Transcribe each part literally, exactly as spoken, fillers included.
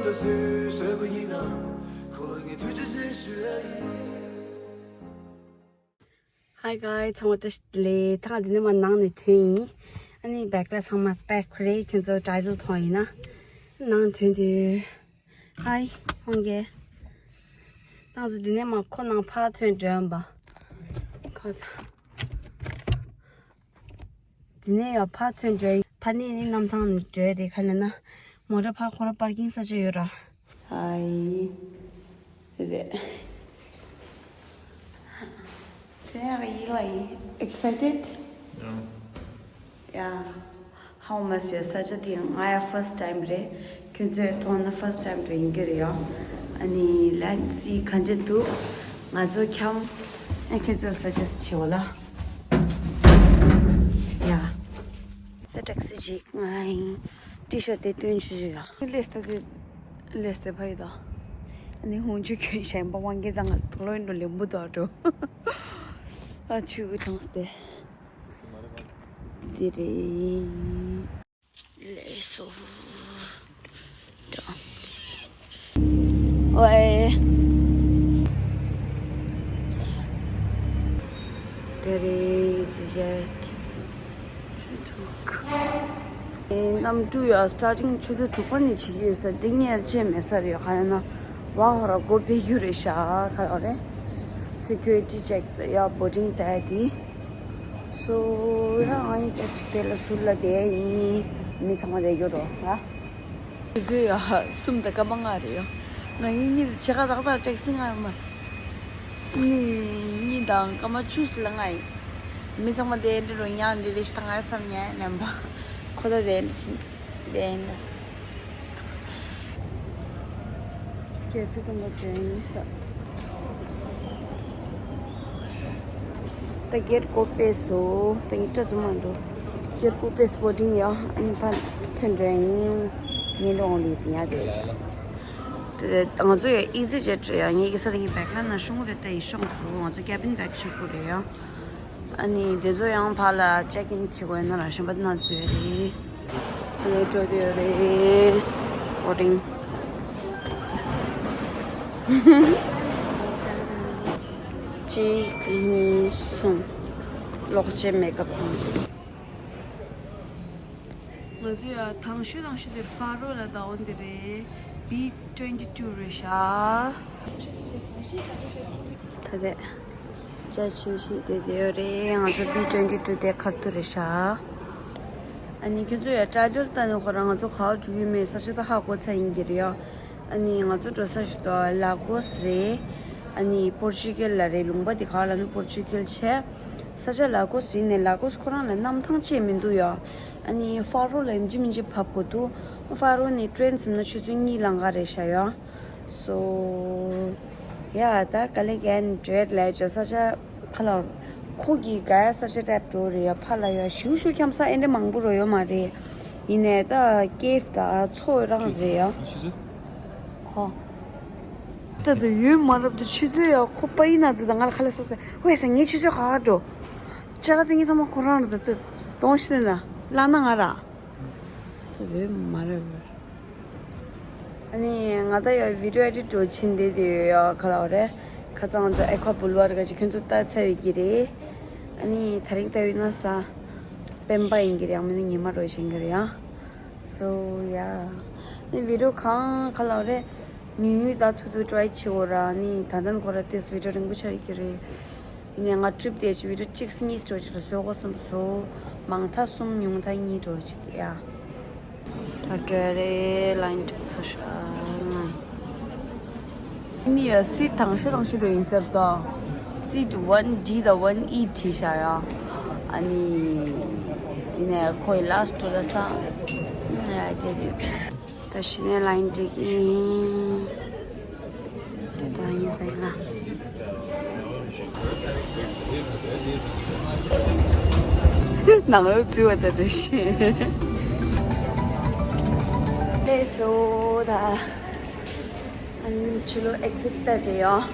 ད་སུས་བཟོས་པ་ཡིན་ན། ཁོ་ལ་ངས་ཐུགས་རྗེ་ཆེ་ཞུ་ཡ་ཡིན། Hi guys, ཚང་མ་བཀྲ་ཤིས་བདེ་ལེགས། ད་ང་འདི་ནས་མར་ནང་ནས་ཐོན་ཡིན། ཨ་ནི་བེག་ལ་ཚང་མ་པེག་རེད། ཁྱོད་ཚོ་ཊའི་ཊལ་མཐོང་ཡིན་ན། ནང་ཐོན་དུས། Hi ཧོང་གེ། ད་ང་ཚོ་འདི་ནས་མར་ཁོ་ནང་ཕར་ཐོན་འགྲོ་ཡིན་པ། ཁོ་ཚ། འདི་ནས་ཡང་ཕར་ཐོན་འགྲོ་ཡིན། ཕར་ནས་ནི་གནམ་ཐང་ནས་འགྲོ་ཡ་རེད། ག་ལབ་ན། མོ་ཊ་ཕར་ཁོ་རང་པར་ཀིང་ས་ཆ་ཡོད་ར། Hi དེ་དེ། དེ་ཡང་ཡིད་ལ་ཡིན། Excited? Yeah. Yeah. How much ཡོད། ས་ཆ་དེ་ང་ཡ་first time རེད། ཁྱོད་ཚོས་མཐོང་ན་first time འགྲོ་ཡིན་གྱི་རེད་ཡ། ཨ་ནི་let's see ག་འདྲ་འདུག་ང་ཚོ་འཁྱམ། ཨ་ཁྱོད་ཚོ་suggest བྱེད་འོ་ལ། ཡ། ད་ཊེག་སི་ཅིག་ང་ཡིན། ཊི་ཤར་ཊི་དེ་སྟོན་ཆུ་ཆུ་ཡ། ལེས་ད་དེ། ལེས་དེ་ཕ་ཡི་ད། ཨ་ནི་ཧུང་ཆུ་ཁྱོད་གཞན་པ་དབང་གི་ད་ང་དོ་ལོ་ཡིན་འགྲོ་ལེན་པོ་ད་འགྲོ། ཨ་ཆུ་གི་གྲངས་དེ། འདི་རེད། ལགས་སོ། ཨོའེ། དེ་རེད་ཟེར་བྱས། ཆུ་ཚོད་དྲུག་གནམ་གྲུ་ཡ་སི་ཊར་ཊིང་ཆུ་ཚོད་དྲུག་པ་ནས་བྱེད་ཀྱི་ཡོད་ས་འདི་ངས་ཅེས་མེད་ས་རེད། ག་ཡིན་ན་བ་ཧོ་ར་སྒོ་ཕྱེ་རྒྱུ་རེད་ཤག་ག་ལ་རེད། སི་ཀུ་རི་ཊི་ཅེག་ཡ་བོར་ཌིང་ད་ཡ་དེ། སོ་ཡ་ང་ཡི་ཏེ་ཞིག་དེ་ལ་ཟུར་ལ་བསྡད་ཡིན། མི་ཚང་མ་བསྡད་རྒྱུ་རོ་ང་། དུས་ཚོད་ཡ་གསུམ་དང་སྐར་མ་ལྔ་རེད་ཡོ། ང་ཡིན་གཉིད་ཆེ་ཁ་ཏག་ཏག་ཊེག་སི་ང་ཡོད་མ། གཉིད་གཉིད་དང་སྐར་མ་བཅུ་ལ་ལྔ་ཡིན། མི་ཚང་མ་བསྡད་འདི་རུ་ཉལ་འདི་རེ་ཞིག་ད་ང་ཡ་བསམ་ཉལ་ལེན་པ། ཁོ་ད་བསྡད་འདི་ཕྱིན། དེ་ནས། ཀེ་ཧྥེ་དུ་མ་འགྲོ་ཡིན་ས། ད་གེར་ཀོ་པེ་སོ། ད་ཡིན་སྤྲད་ཚོ་མ་འགྲོ། གེར་ཀོ་པེ་སི་བོར་ཌིང་ཡ། ཨ་ནི་ཕ་ཐོན་འགྲོ་ཡིན། ངའི་ལོང་ལི་དེ་ཉལ་དེ། དེ་ང་ཚོ་ཡ་ཨི་ཛི་ཇེ་ཊི་རེད་ཡ། ངའི་གི་ས་དེ་ངའི་བེག་ལ་ན་ཤོང་རེད། ད་ཡིན་ཤོང་སོ། ང་ཚོ་ཀེ་བིན་བེག་ཆགས་དགོས་རེད་ཡ། ཨ་ནི་དེ་ཚོ་ཡང་ཕར་ལ་ཅེག་ཨིན་བྱེད་དགོས་ན་ར་གཞན་པ་དེ་ན་འཛུལ་རེད། ཨ་ནི་འགྲོ་དུས་རེད། བོར་ཌིང་གཅིག་གཉིས་གསུམ། གློག་ཆས་མེག་ཨབ་ཚང་། ང་ཚོ་ཡ་དང་ཤོས་དང་ཤོས་དེར་ཧྥ་རོ་ལ་ཟླ་བོ་འདི་རེད། བི་ཊུ་ཝེན་ཊི་ཊུ་རེད་ཤག་ད་དེ་ཅ་ཆི་ཞིག་དེ་དེ་ཡོད་རེད། ང་ཚོ་བི་ཊུ་ཝེན་ཊི་ཊུ་དེ་ཁར་ཐུག་རེད་ཤག་ཨ་ནི་ཁྱོད་ཚོ་ཡ་ཊའི་ཊལ་ལྟ་ནས་ཁོ་རང་ང་ཚོ་ག་པར་འགྲོ་གི་ཡོད་མེད་ས་ཆ་ད་ཧ་གོ་ཚར་ཡིན་གྱི་རེད་ཡ། ཨ་ནི་ང་ཚོ་འགྲོ་ས་ཞིག་ཏུ་ལ་གོས་རེད། ཨ་ནི་པོར་ཅུ་གལ་ལ་རེད། ལུང་པ་དེ་ག་ལ་ནི་པོར་ཅུ་གལ་བྱས། ས་ཆ་ལ་གོས་རེད་ནས་ལ་གོས་ཁོ་རང་ལ་གནམ་ཐང་ཅེས་མི་འདུག་ཡ། ཨ་ནི་ཧྥ་རོ་ལ་ཡིན་གཅིག་མིན་གཅིག་བབས་དགོས་འདུག་ཧྥ་རོ་ནས་ཊེ་རེན་ཚིམ་ན་ཆུ་ཚོད་གཉིས་ལང་ག་རེད་ཤག་ཡ། སོ། ཡ་ད་ག་ལེ་གན་བྲེད་ལ་ཅ་ས་ཆ། ཁ་ལ། ཁོ་གི་ག་ཡ་ས་ཆ་ཏྲེབ་འགྲོ་རེད་ཡ། ཕ་ལ་ཡ་ཞུ་ཞུ་འཁྱམ་ས་ཨེ་འདྲ་མང་པོ་རོ་ཡོད་མ་རེད། ཡིན་ནའི་ད་ཀེབ་ད་ཚོ་རང་རེད་ཡ། ཆུ་ཚོད། ཁོ། ད་དུ་ཡོད་མ་རབས་དུ་ཆུ་ཚོད་ཡ་ཁོ་པ་ཡིན་ན་དུ་ད་ང་ལ་ཁ་ལ་ས་ས་ཝེ་ས་ངའི་ཆུ་ཚོད་ག་ག་འགྲོ། ཅ་ལ་དེ་ངའི་ཐ་མ་ཁོ་རང་རེད་ད་དུ་གདོང་ཤི་དེ་ན་བླ་ན་ང་ར། ད་དུ་ཡོད་མ་རབས། ཨ་ནི་ང་ད་ཡ་བི་ཌིའོ་ཨེ་ཌིཊ་འགྲོ་ཕྱིན་བསྡད་དེ་ཡོད་ཡ། ག་ལ་བ་རེད། ཁ་སང་ང་ཚོ་ཨེ་ཁོ་བུལ་ཝར་ག་ཅིག་ཁྱོད་ཚོ་ལྟ་ཚར་ཡོད་ཀྱི་རེད། ཨ་ནི་དེ་རིང་ལྟ་ཡོད་ན་ས་སྤེན་པ་ཡིན་གྱི་རེད། ཡང་མིན་ན་ཉི་མ་རོ་ཞིག་ཡིན་གྱི་རེད་ཡ། སོ་ཡ། ཨ་ནི་བི་ཌིའོ་གང་ག་ལ་བ་རེད། ཉུང་ཉུང་ད་ཐུ་ཐུ་ཊྲའི་བྱེད་འོ་ར། ཨ་ནི་ད་ལྟ་ཁོ་ར་ཏེས་བི་ཌིའོ་རིང་པོ་ཆགས་ཡོད་ཀྱི་རེད། ཡིན་ནའི་ང་ཊྲིབ་དེ་ཅིག་བི་ཌིའོ་གཅིག་གཉིས་འགྲོ་ཅིག་ལ་བཟོ་དགོས་བསམ་སོང་། མང་མཐའ་གསུམ་ཉུང་མཐའ་གཉིས་འགྲོ་ཅིག་ཡ། ད་འགྲོ་རེད། ལ་ཡིན་འགྲིག་ཚར་ཤག་ནི་ཡ་སི་ཊི་དང་ཤོས་དང་ཤོས་འགྲོ་ཡིན་ཟེར་ཏོ། སི་ཊི་ཝན་ཌི་དང་ཝན་ཨི་བྲིས་ཤག་ཡ། ཨ་ནི་ཡིན་ནའི་ཁོའི་ལ་སི་ཊི་ལ་ས་ཡ་དེ་རེད། ད་གཞི་ནས་ལ་ཡིན་འགྲིག་ཡིན། ད་ཡིན་པས་ན། ནང་ལོགས་འཛུལ་བ་ད་དུ་ཤེས། ལགས་སོ་ད། ཨ་ནི་ཕྱི་ལོགས་ཨེག་ཟིཊ་ལྟ་དེ་ཡོད།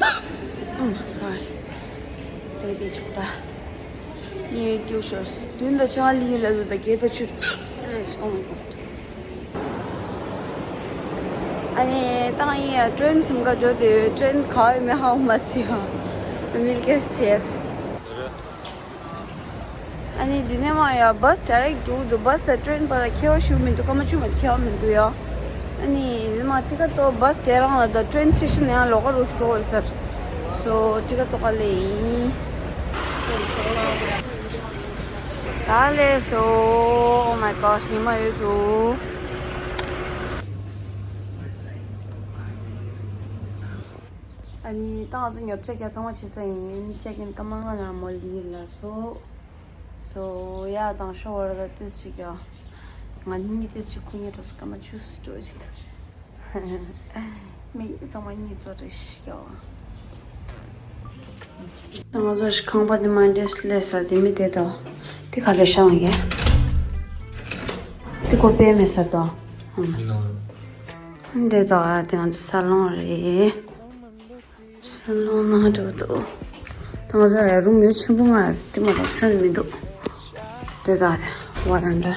ཨུམ། སོ་རི། དེ་དེ་ཆུག་ད། ངས་སྐྱུར་ཤོར། བདུན་དང་ཕྱེད་ཀ་ལི་ལ་དུ་ད་བརྒྱད་དང་བཅུ། ཨོ་མའི་གོཌ། ཨ་ནི་ཏང་ཡིན་ཡ་ཀྲེན་སུམ་ཀ་འགྲོ་དེ་ཀྲེན་ག་བའི་མེ་ཧའོ་མ་སི་ཧ་མིལ་ཀེར་ཆེར། ཨ་ནི་འདི་ནས་མ་ཡ་བཱས་ཌི་རེག་འགྲོ་འདུག་བཱས་དང་ཀྲེན་བར་ལ་ཁྱད་པར་ཞུ་མི་འདུག་སྐར་མ་བཅུ་མ་ཁྱད་པར་མི་འདུག་ཡ། ཨ་ནི་འདི་མ་ཏི་ཀ་ཏོ་བཱས་དེ་རང་ལ་ད་ཀྲེན་སི་ཊེ་ཤན་ནས་ཡང་ལོག་ག་རུ་འགྲོ་ཡོད་ས་རེད། སོ་ཏི་ཀ་ཏོ་ག་ལེ་ཡིན། ད་ལས་སོ། Oh my gosh, ཉི་མ་ཡོད་དོ། ཨ་ནི་ད་ང་ཚོ་ཉོ་ཆ་རྒྱ་ཚང་མ་བྱེད་ས་ཡིན། ཅེག་ཨིན་སྐར་མ་ལྔ་ནང་མོ་ལི་ལ་སོ། སོ་ཡ་དང་ཤོ་བར་ད་ཏོས་ཅིག་ཡ། ང་གཉིས་ཏོས་ཅིག་ཁུ་ཉེ་འགྲོ་ས་སྐར་མ་བཅུ་སུ་འགྲོ་ཅིག་མིག་ཚང་མ་གཉིད་ཚོ་རེ་ཞིག་སྐྱོ། ད་ང་ཚོ་ཁང་པ་འདི་མ་འདྲེས་སླེབས་ས་དེ་མི་དེ་དོ། དེ་ག་རེ་ཤང་གི་དེ་གོ་པས་མེད་ས་དོ། འདི་དོ་ཨ་དེ་ང་ཚོ་ས་ལོང་རེད། ས་ལོང་ནང་འགྲོ་འདུག་ད་ང་ཚོ་ཡ་རུམ་ཡོད་ཆེན་པོ་མ་རེད་དེ་མ་གཏོགས་ཆོན་མི་འདུག་དེ་དག་དེ་ཝ་རན་ཌ།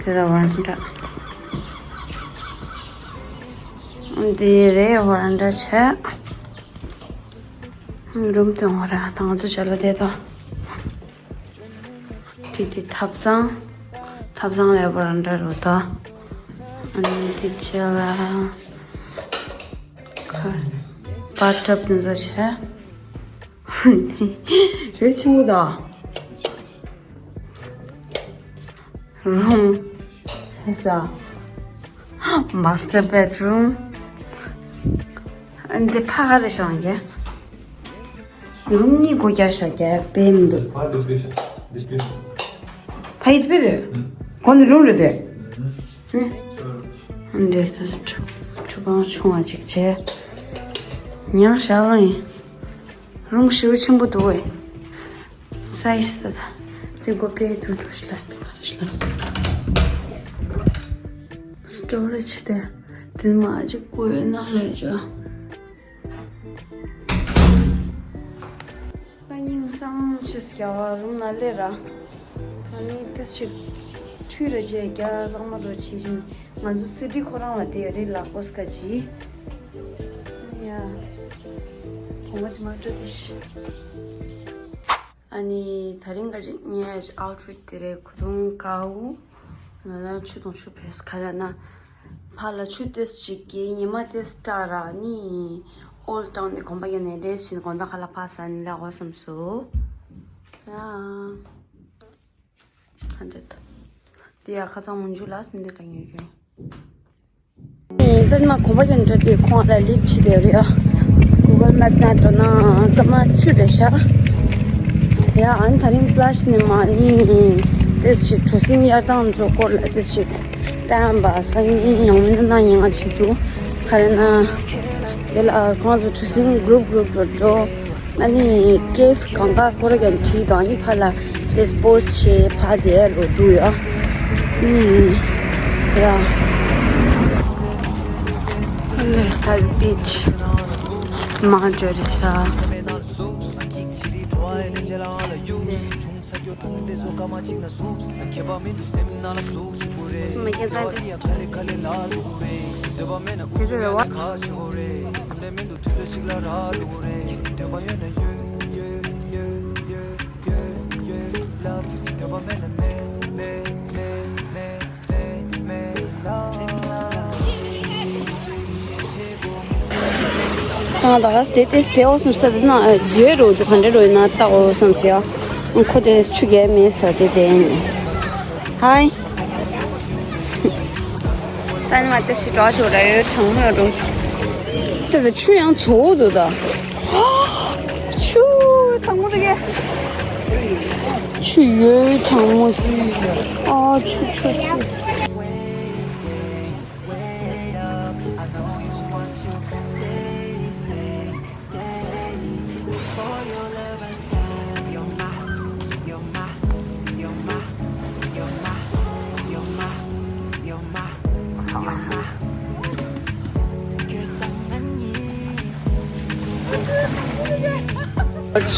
དེ་དག་ཝ་རན་ཌ། དེ་རེད་ཝ་རན་ཌ་བྱས། རུམ་དེ་ངོ་ར་ད་ང་ཚོ་བྱ་ལ་དེ་དག་དེ་དེ་ཐབ་ཚང་། ཐབ་ཚང་ལ་ཝ་རན་ཌ་རུ་ད། ཨ་ནི་དེ་བྱས་ལ་ཁ་བཱ་ཐབ་དེ་ཚོ་བྱས། རེ་ཆུང་གུ་ད། རུམ། ས། མཱ་སི་ཊར་བེད་རུམ། ཨ་འདི་ཕ་ག་རེ་ཤང་གི་རུམ་གཉིས་སྒོ་རྒྱག་ཤག་རྒྱག་པས་མི་འདུག་ཕ་ཡིད་པས་དེ། གོ་ནི་རུམ་རེད་དེ། འདི་ཆུ་ཁང་ཆུང་བ་ཅིག་བྱས། ཉང་ཞག་ལ་ཡིན། རུམ་ཞེ་པོ་ཆེན་པོ་འདུག་བས། སའི་ཟི་ད་ད། དེ་གོ་པས་དུ་དུ་ཤི་ལ་སྟེ་ག་རེ་ཤི་ལ་སྟེ། སི་ཊོ་རེཇ་དེ་དེ་མ་ཅིག་བཀོད་ན་ལས་ཅོ། ད་ཉིང་སང་ཆི་སྐྱ་བ་རུམ་ན་ལས་ར། ད་ནི་ཏེ་ཞིག་ཁྲུས་ར་བྱས་རྒྱ་གཙང་མ་རོ་བྱེད་བཞིན་ང་ཚོ་སི་ཌི་ཁོ་རང་ལ་དེ་རེད་ལག་པོ་སྐ་ཅི། ཡ། བུ་མོ་དེ་མ་སྤྲོ་དེ་ཤི། ཨ་ནི་ད་རིང་ག་ཅིག་ངས་ཨའུ་ཊི་ཕིཊ་དེ་རེད། གོས་ཐུང་ཀའུ། ན་ན་ཆུ་དང་ཆུ་བོས་ཁ་ར་ན། ཕ་ལ་ཆུ་ཏེས་ཅིག་གི་ཉི་མ་ཏེས་ཏྲ་ར་ནི། ཨོལ་ཊའུན་ནི་གོམ་པ་ཡ་ནས་རེད་ཕྱིན་དགོང་དག་ཁ་ལ་ཕ་ས་ནི་ལ་འོ་སམ་སུ། ཡ། ཧན་ཌེ་ཌ། དེ་ཡ་ཁ་ཚང་མུན་ཇུ་ལ་སྨིན་དེ་ལ་ཉོས་ཀྱི། པད་མ་གོམ་པ་ཡན་འགྲོ་དུས་ཁོང་ལ་ལིབ་ཆི་དེ་རེད། གུ་གལ་མེབ་ན་འགྲོ་ན་སྐར་མ་བཅུ་ལས་ཤག་ཡ་ཨན་ད་རིང་པླ་ཤི་ནི་མ་ནི་ཏེས་ཤིག་གྲུ་གཟིངས་གཡར་སྟངས་ཚོ་སྐོར་ལ་ཏེས་ཤིག་བསྟན་པ་སང་ཉིན་ཡང་མིན་ན་ཡང་ང་ཆེ་དུ་ག་རེ་ན་དེ་ལ་ཁོང་ཚོ་གྲུ་གཟིངས་གུ་རུབ་གུ་རུབ་འགྲོ་འགྲོ། ཨ་ནི་ཀེབ་གང་ག་ཁོ་ར་གན་ཁྲིད་དང་ཨ་ནི་ཕ་ལ་དེ་སྤོ་ཆེ་ཕ་དེ་རུ་འདུག་ཡ། ཨུམ། ཡ། Let's have a beach. མ་འཇོ་རི་ཤ། མ་རྒྱན་ཚང་དེ། དེ་ཚོ་བ། ད་ད་དེ་དེ་དེ་འོ་སུམ་སྟ་དེ་ན་ཇོས་རོ་དེ་ག་འདྲ་རོ་ཡིན་ན་ལྟ་འོ་སུམ་སི་ཡ། ཁོ་དེ་ཆུ་རྒྱལ་མེད་ས་དེ་དེ་ཡིན། ཧའི། ད་ནི་མ་དེ་སི་ཏྲོ་ཆོ་ར་ཡོད་གྲང་མོ་རོ། དེ་ད་ཆུ་ཡང་ཚོ་འདུག་ད། ཆུ་གྲང་མོ་དེ་གས། ཆུ་ཡོད་གྲང་མོ། ཨ་ཆུ་ཆུ་ཆུ།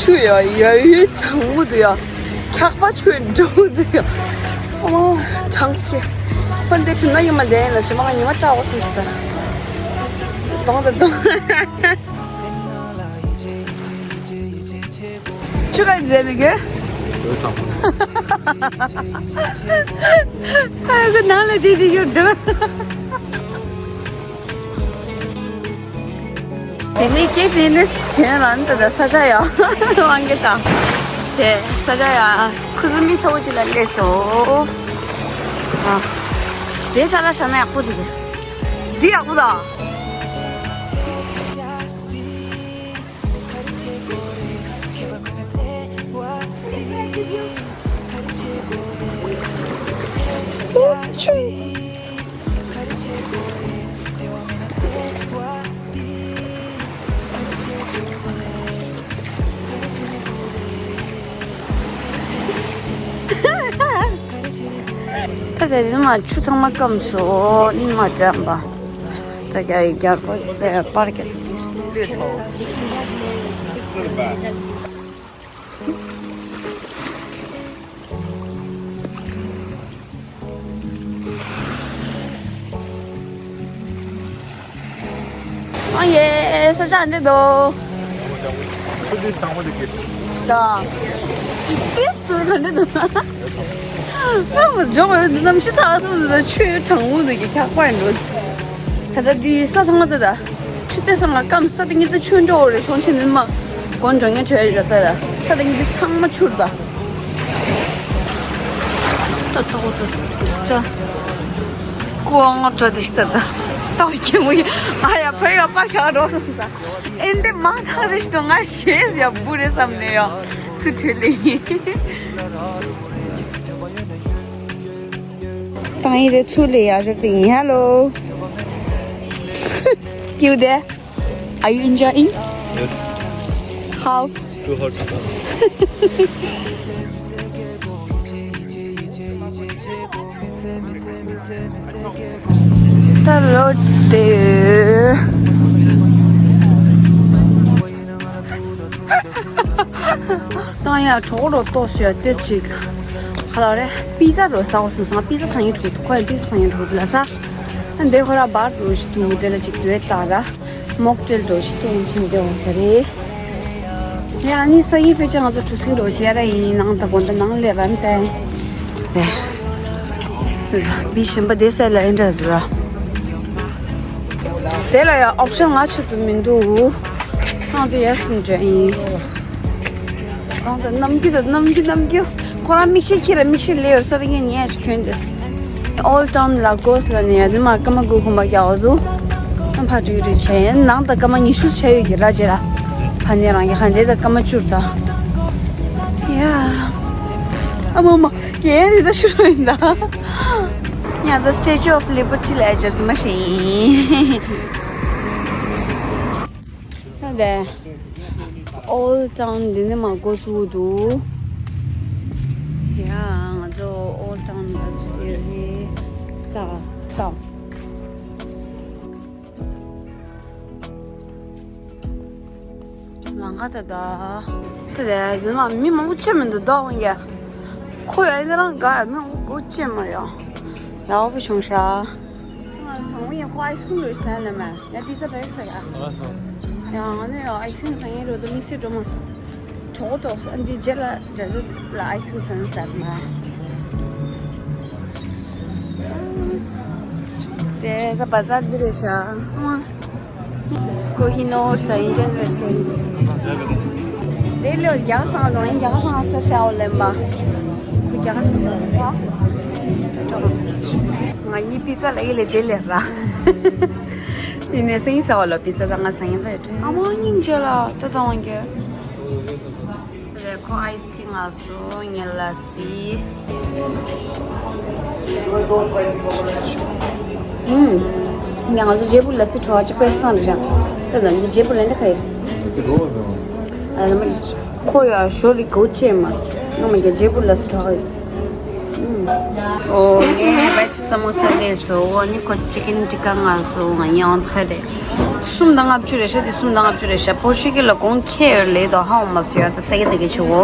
ཆུ་ཡ་ཡ་ཡུལ་གྲང་མོ་འདུག་ཡ། འཁྱག་པ་ཆུ་འགྲོ་འདུག་ཡ། ཨོ། གྲངས་ཀྱི། ཧོན་དེ་ཁྲིམས་ན་ཡིན་མ་བསྡད་ཡིན་ལ་ཞི་མ་ང་ཉི་མ་སྐྲག་པ་སོང་ཟིག་ད། གདོང་དང་གདོང་། ཆུ་ག་མཛད་མི་དགོས། ཨ་ཁུ་ནང་ལ་དེ་དེ་ཡོད་འདུག་དེ་ནས་སྐྱེས་དེ་ནས་དེ་རང་ད་ལྟ་ས་ཆ་ཡ་དབང་གི་དང་། དེ་ས་ཆ་ཡ་ཁུ་ཚུར་མི་ཚ་བོ་ཅིག་ལ་སླེབས་སོང་། ཨ། དེ་ཆ་ལ་བཞག་ན་ཡག་པོ་འདུག་འདི་ཡག་པོ་དང་། ད་དེ་ནི་མ་ཆུ་ཚང་མ་སྐམ་སོང་ནི་མ་འགྲམ་པ། ད་རྒྱ་ཡི་རྒྱ་པོ་དེ་པར་གྱི། ཨ་ཡེ། ས་ཆ་འདི་འདུག་ཆུ་དེ་ཚང་མ་དེ་གི། ད། ཏིས་དུ་ག་འདི་འདུག་ང་མ་འཇོག་ཡོད་འདི་གནམ་གཤིས་ཚ་སོང་འདི་ཆུ་གྲང་མོ་འདུག་གི་ཁྱག་པ་འདུག་ད་ལྟ་འདི་ས་ཚང་མ་དེ་ད། ཆུ་དེ་སང་ང་སྐམ་ས་དེ་ངེད་ཚོ་ཆུ་འགྲོ་རེ་ཤོང་ཆེ་ནི་མ། གོན་འགྲོ་ངེད་བྲོས་རེ་ད་ད། ས་དེ་ངེད་ཚོ་ཚང་མ་ཆུར་ད། ད་ཐོག་ཏུ་ཅ། ཀུའང་ང་བྲོས་དེ་ཤི་ད་ད། ཏོ་ཁྱི་མོ་ཡ། ཨ་ཡ་ཕ་ཡ་པ་ཤ་རོ་སོང་ད། ཨེ་འདི་མ་ཐག་རེ་ཤི་ད་ང་ཤེས་ཡ་བུ་རེ་བསམ་ནས་ཡ། ཚུ་ཐོས་ལེ་ཡིན། ཏང་ཡིན་དེ་ཚུ་ལེ་ཡ་ཞོར་དེ་ཡིན། Hello. Cute, eh? Are you enjoying? Yes. How? Too hot. ད་ལོ་དེ། ཏང་ཡ་གྲོགས་རོ་ཏོ་ཞོ་ཏེས་ཅིག་ཁ་ལ་རེ་པི་ཛ་རོ་ས་འོ་སུ་སང་པི་ཛ་སང་ཡིན་འགྲོ་གི་འདུག་ཁོ་ཡ་པི་ཛ་སང་ཡིན་འགྲོ་གི་འདུག་ལ་ས། འདི་ཁོ་ར་བར་འགྲོ་ཞིག་འདུག་དེ་ལ་ཅིག་དུས་ད་ར་མོག་ཊེལ་འགྲོ་ཞིག་ཏོ་ཡིན་ཕྱིན་དེ་འོ་ས་རེད། ཡ་ནི་ས་ཡིན་ཕལ་ཆེར་ང་ཚོ་གྲུ་གཟིངས་འགྲོ་ཞིག་ཡ་ར་ཡིན་ནང་ད་དགོན་ད་ནང་སླེབས་པ་འདི། བི་ཞིམ་པ་དེ་ས་ལ་ཡིན་འདྲ་འདུག་ར། དེ་ལ་ཡང་ཨོབ་ཤན་ང་ཆེད་དུ་མི་འདུག་ང་ཚོ་ཡར་སོང་འདྲ་ཡིན། གང་ལྟར་ནམ་རྒྱུན་དང་ནམ་རྒྱུན་ནམ་རྒྱུན་ཁོ་རང་མིག་ཤེལ་ཁྱེར་ར་མིག་ཤེལ་ལས་ཡོད་ས་དེ་ངས་ཉན་ཞིག་གྱོན་འདུག Old Town Lagos ལ་ནས་ཡ་དེ་མ་སྐར་མ་དགུ་གོམ་པ་རྒྱག་འོ་འདུག་ཨ་ཕ་ཀྲིག་ཀྲིག་བྱས་ཡིན་ནང་དང་སྐར་མ་ཉི་ཤུ་བྱས་ཡོད་ཀྱི་ར་རྗེས་ལ། ཕ་ནས་རང་གི་ཧ་འདྲེ་དང་སྐར་མ་བཅུ་དང་། ཡ། ཨ་མ་མ། ཡའི་རི་ད་ཤུ་རུ་ཡིན་ད། ང་ཚོ་Statue of Liberty ལ་ཡ་ཇོ་ཙི་མ་ཤེས་ཡིན། ད་དེ། Old Town འདི་ནས་མར་འགོ་བཙུགས་འདུག་ཡ་ང་ཚོ་Old Town ལ་ཚུད་ཡོད་རེད། ད་ད། ལང་ཀ་ད་ད། ད་དེ་འདི་མ་མི་མང་པོ་ཅིག་མི་འདུག་རྡོ་འོང་གི་ཁོ་ཡ་འདི་རང་ག་མི་མང་པོ་ཅིག་མ་རེད། ཡག་པོ་བྱུང་ཤག་ང་མང་པོ་ཡིན་ཁོ་ཨའི་སི་ཁྲིམ་ལོས་ཟ་ལ་མ། ཡ་པི་ཛ་འདྲ་ཡོད་ས་ཡ། ཡ་ང་ནི་ཡ་ཨའི་སི་ཁྲིམ་ཟ་ངེས་རོ་དུ་དམིགས་བསལ་འགྲོ་མ་སོང་། གྲོགས་ཏོག་སོང་འདི་རྗེས་ལ་འདྲ་ཟུ་ལ་ཨའི་སི་ཁྲིམ་ཟ་ན་ཟ་མ། དེ་ད་བ་ཛར་འདི་རེད་ཤག་ཁོ་ཧི་ནོར་ས་ཨིན་ཌི་ཡན་རེ་སི་ཊོ་རེན་ཊི། དེ་ལས་རྒྱ་གར་སང་དང་ཡིན་རྒྱ་གར་སང་ས་ཤ་འོ་ལེན་པ། ཁོ་རྒྱ་གར་སང་ས་ཤ། ང་གཉིས་པི་ཙ་ལ་ཡི་ལས་དེ་ལས་ར། དེ་ནས་སང་ཉིན་ས་འོ་ལ་པི་ཙ་ད་ང་སང་ཉིན་ད་ཡོད། ཨ་མ་སྙིང་རྗེ་ལ་ད་དང་གི། ཁོ་ཨའི་སི་ཊི་ང་སོ་ངེ་ལ་སི། ཨུམ། ང་ཚོ་ཇེ་པུར་ལ་སི་ཁྲོ་བ་ཅིག་དཔེ་བསང་རེད་ཤག་ད་ད་འདི་ཇེ་པུར་ལ་འདི་ཁ་ཡོད། ཨ་ལ་མ། ཁོ་ཡ་ཞོ་རི་གོ་ཅེ་མ། ང་མ་གི་ཇེ་པུར་ལ་སི་ཁྲོ་བ་ཡོད། ཨུམ། ཨོ་ངས་བེ་ཇི་ས་མོ་ས་ལས་སོ་འོ་ནི་ཁོ་ཅི་ཀིན་ཊི་ཀ་ང་སོ་ང་ཡང་ཐ་རེད། གསུམ་དང་ལྔ་བཅུ་རེད་ཤག་འདི་གསུམ་དང་ལྔ་བཅུ་རེད་ཤག་པོར་ཆུ་གི་ལ་གོང་ཁེ་ཡོད་ལེ་དོ་ཧ་འོང་མ་སོ་ཡ་ད་ད་གི་ད་གི་ཆུ་བོ།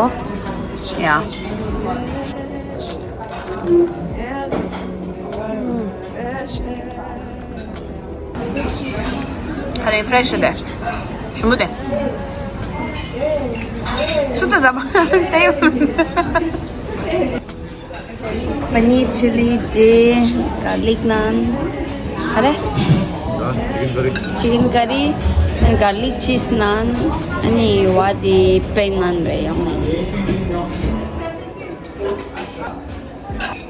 ཡ། ཁ་ལས་ཕྲེ་ཤི་དེ། ཞུམ་པོ་དེ། སུ་ད་ད་པ་དེ་ཡོད། པ་ནིར་ཆི་ལི་ཏྲེ། གར་ལིག་ནཱན། ག་རེ། ཅི་ཀེན་ཀ་རི། ཅི་ཀེན་ཀ་རི། གར་ལིག་ཆིས་ནཱན། ཨ་ནི་བ་དེ་པེན་ནཱན་རེད་ཡང་།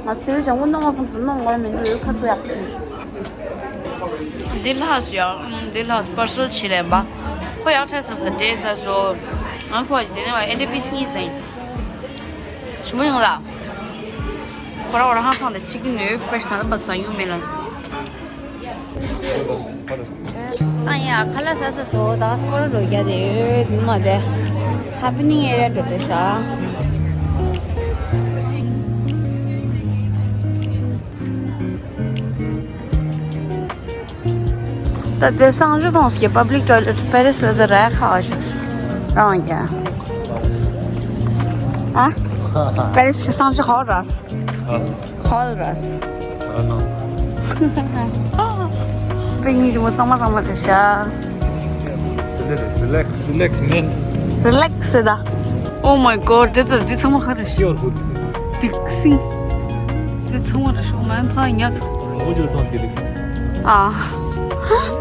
ང་ཚོའི་ལྗང་གུ་གནང་བ་སོང་ཚུལ་གནང་དགོས་མི་འདུག་ཁ་ཚུ་ཡག་པོ་ཞིག་འདི་ལྷག་སུ་ཡག་འདི་ལྷག་པར་སོལ་ཆི་ལེན་པ། ཁོ་ཡག་ཕྲད་ས་ས་འདྲེས་ས་སོ། ང་ཁོ་བ་ཞིག་དེ་ནས་བ་ཨེ་འདྲ་པིས་གཉིས་ཟིན། ཞུ་མོ་ཡོང་ལ། ཁོ་ར་བ་ར་ཧང་ཐང་དེ་གཅིག་གི་ནུས་ཕྲེ་ཤི་ཐང་དེ་པ་ས་ཡོང་མེད་ལ། ཨ་ཡ་ཁ་ལག་ཟ་ས་སོ་ད་སྐོར་རོ་རྒྱ་དེ་ཡོད་དེ་མ་དེ་ཧ་པི་ནིང་ཨེ་ར་འགྲོ་དེ་ཤ། ད་དེ་སང་ཞོ་དོང་སྐྱེ་པབ་ལིག་ཊོའི་ལེཊ་པེ་རིས་ལ་དེ་ར་ཁ་བ་ཞོ་རང་ཡ། ཨ། པེ་རིས་ཀྱི་སང་ཞོ་ཧོ་ར་སི། ཧོལ་ར་སི། པེ་ཉིན་ཅི་མོ་གཙང་མ་གཙང་མ་རེད་ཤག Relax, relax, man. རི་ལེག་སི་རེད་ད། Oh my god, དེ་ད་དེ་ཚང་མ་ག་རེ་ཤི། ཤོར་ཧུད་སི། ཏིག་སིང་། དེ་ཚང་མ་རེ་ཤོ་མན་ཕ་ཉ་ཐུ། ཨོ་ཇོ་ཐང་སི་ཏིག་སིང་། ཨ།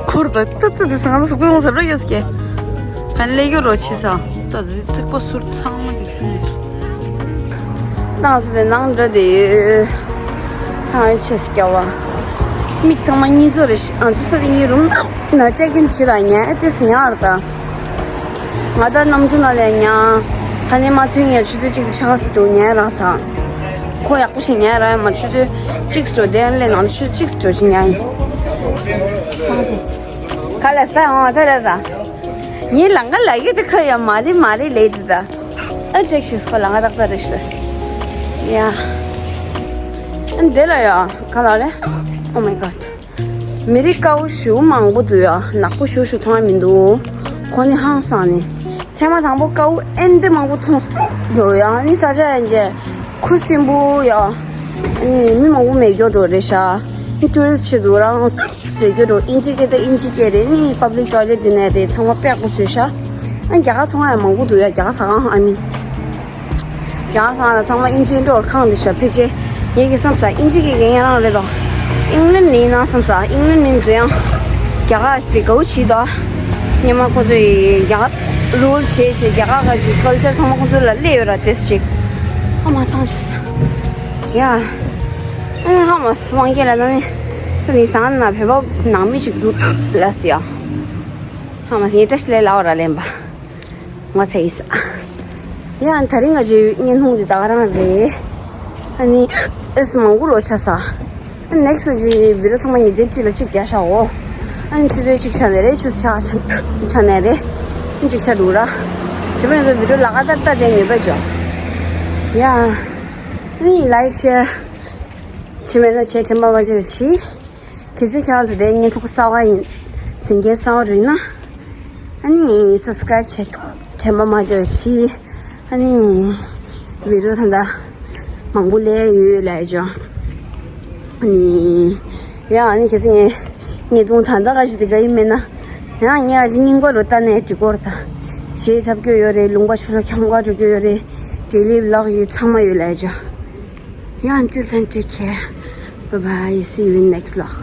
ཁུར་ད་ཏི་ཏི་དེ་སང་ད་སུ་ཀུ་ཡོང་ས་རེ་ཡོད་སི་ཀེ། ཕན་ལེ་གི་རོ་ཆི་ས། ད་དེ་ཚིག་པ་སུར་ཚང་མ་ཏིག་སིང་། ཏང་སི་དེ་ནང་འདྲ་དེ་ཡོད། ཐང་ཡོད་ཆེ་སི་ཀ་བ། མིག་ཚང་མ་གཉིས་ཚོ་རེ་ཤི་ཨ་ཚོ་ས་དེ་གཉིས་རུམ་ན་ཅེག་ཨིན་བྱེད་ར་ཉལ་ཏེ་སི་ཉལ་ར་ད། ང་ད་གནམ་གྲུ་ནང་ལ་ཉལ། ཁ་ནས་མ་ཐོན་ངས་ཆུ་ཚོད་གཅིག་ཆགས་སུ་འགྲོ་ཉལ་རང་ས། ཁོ་ཡག་པོ་ཞིག་ཉལ་ར་མ་ཆུ་ཚོད་གཅིག་སུ་འགྲོ་དེ་ལས་ནང་ཆུ་ཚོད་གཅིག་སུ་འགྲོ་ཞིག་ཉལ་ཡིན། ཁ་ལ་ས་འོང་ཐ་ར་ས། ངའི་ལང་ཀ་ལ་ཡོད་དེ་ཁ་ཡ་མ་རེད་མ་རེད་ལས་དེ་ད། ཨ་ཅེག་ཤིས་ཁོ་ལང་ཀ་ཏག་ཏག་རེད་ཤི་ལ་ས། ཡ། ཨ་འདི་ལ་ཡ་ག་ལ་རེད། Oh my god. མི་རིགས་དཀར་པོ་ཞུ་མང་པོ་འདུག་ཡ། ནག་པོ་ཞུ་ཞུ་མཐོང་ཡ་མི་འདུག་ཁོ་ནི་ཧང་སང་ནི། ཐེངས་མ་དང་པོ་དཀར་པོ་ཨེ་འདི་མང་པོ་མཐོང་འགྲོ་ཡ། ནི་ས་ཆ་ཡན་ཆད་ཁུ་སིམ་པོ་ཡ། ནི་མི་མང་པོ་མེད་སྐྱོ་འགྲོ་རེད་ཤག་ནི་ཊུ་རི་སི་ཆེད་དུ་རང་བཟོས་སྐྱོ་འགྲོ། ཨིན་ཇི་སྐད་དང་ཨིན་ཇི་སྐད་རེད། ནི་པབ་ལིག་ཊོའི་ལེཊ་འདི་ནས་རེད། ཚང་མ་པེག་པོ་བཟོས་ཤག་ཨ་རྒྱ་གར་ཚོང་ཡ་མང་པོ་འདུག་ཡ། རྒྱ་གར་ཟ་ཁང་ཨ་མིན། རྒྱ་གར་ཚང་ལ་ཚང་མ་ཨིན་ཇིའི་འགྲོ་ཁང་དེ་ཤ་ཕལ་ཆེར་ངེད་ཀྱི་བསམ་ས་ཨིན་ཇི་གི་རྒན་ཡང་རང་རེད་དོ། ཨིང་ལན་ནི་ན་བསམ་ས་ཨིང་ལན་མིན་ཚོ་ཡང་རྒྱ་གར་ཞིག་དེ་དགའ་བོ་བྱེད་དོ། ཉི་མ་ཁོ་ཚོ་ཡི་རྒྱ་གར་རུལ་བྱེད་བྱེད་རྒྱ་གར་ག་ཅིག་ཀལ་ཅར་ཚང་མ་ཁོ་ཚོ་ལ་སླེབས་ཡོད་ར་དེས་ཅིག་ཧ་མ་ཚང་ཞིག་ས་ཡ། ཨ་ཧ་མ་སུ་དབང་སྐྱེས་ལ་ན་མི་སུ་ནི་སང་ན་བོད་པ་ནང་མི་ཅིག་འདུག་ལ་སི་ཡ། ཧ་མ་སི་ངས་བཀྲ་ཤིས་ལས་ལའོ་ར་ལེན་པ། ང་ཚ་ཡིས། ཡང་ད་རིང་ང་ཚོའི་བརྙན་ཐུང་འདི་དག་རང་རེད། ཨ་ནི་ཨེས་མང་པོ་རོ་ཆ་ས། ཨ་ནེག་སི་ཅི་བི་ཌི་ཡོ་ཚང་མ་ཉིན་དེབ་གཅིག་ལ་གཅིག་རྒྱག་ཤག་འོ། ཨ་ནི་ཆུ་ཚོད་གཅིག་ཆ་ནས་རེད། ཆུ་ཚོད་ཆ་ཆ་ནས་རེད། ཨ་ནི་གཅིག་ཆ་འདུག་ར། བྱས་པ་ཡིན་ཙང་བི་ཌི་ཡོ་ལ་ཀ་ཏར་ལྟ་དེ་ནུས་པ་འཇོག་ཡ། ཨ་ནི་ལའིག་ཤེར། བྱས་མེད་ན་བྱས་དྲན་པ་མ་བརྗེད་པ་གྱིས། གལ་སྲིད་ཁྱེད་རང་ཚོ་དེ་བརྙན་ཐུང་གསར་པ་ཡིན། གཟིགས་མཁན་གསར་པ་རེད་ན། ཨ་ནི་སབ་སི་ཀ་རེབ་བྱེད་དྲན་པ་མ་བརྗེད་པ་གྱིས། ཨ་ནི་བི་ཌི་ཡོ་ད་ལྟ་མང་པོ་སླེབས་ཡོད་ལབ་ཀྱང་། ཨ་ནི་ཡ་ཨ་ནི་གལ་སྲིད་ངས་བརྙན་ཐུང་ད་ལྟ་ག་ཞིག་དེ་ག་ཡིན་མེད་ན། ཡང་ངས་ཨ་ཅེ་རྙིང་པ་རུ་ལྟ་ནས་འགྲིག་གོ་ར་ད། གཞས་འཁྲབ་སྐྱོ་ཡོད་རེད། ལུང་པ་ཆུ་ལ་འཁྱམ་ག་འགྲོ་སྐྱོ་ཡོད་རེད། ཌེ་ལི་བི་ལོག་ཡོད། ཚང་མ་ཡོད་ལབ་ཀྱང་། Yeah, until then, take care. Bye bye. See you in next vlog.